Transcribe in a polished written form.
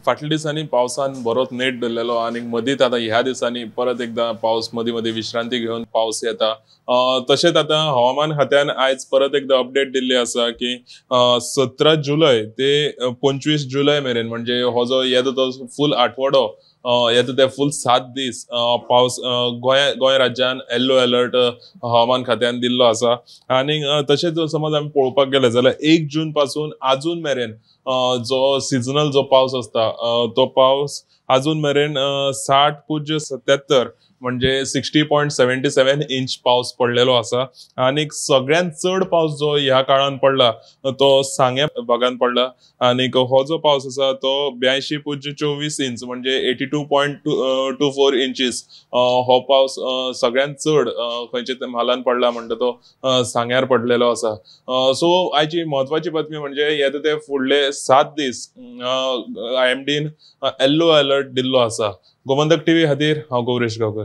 फाटल्या दिसांनी पावसान बरोच नेट धरलेलो आनी मदींच आतां ह्या दिसांनी परत एकदां पावस मदीं मदीं विश्रांती घेवन पावस येता. तशेंच आतां हवामान खात्यान आयज परत एकदां अपडेट दिल्ली आसा की 17 जुलय ते 25 जुलय मेरेन, म्हणजे हो जो येता तो फूल आठवडो येता ते फूल 7 दीस पावस गोंय राज्यान येल्लो अलर्ट हवामान खात्यान दिल्लो आसा. आनी तशेंच समज आमी पळोवपाक गेले जाल्यार 1 जून पासून आजून मेरेन जो सिजनल जो पावस आसता तो पावस आजून मेरेन 60.77 म्हणजे 60.77 इंच पावस पडलेलो आसा. आनी सगळ्यांत चड पावस जो ह्या काळान पडला तो सांगें भागान पडला आनी हो जो पावस आसा तो 82.24 इंच म्हणजे 82.24 इंचीस हो पावस सगळ्यांत चड खंयच्या म्हालान पडला म्हणटा तो सांग्यार पडलेलो आसा. सो आयची म्हत्वाची बातमी म्हणजे येता ते फुडले 7 दीस IMDन येल्लो अलर्ट दिल्लो आसा. गोमंतक टीव्ही खातीर हांव गौरेश गांवकर.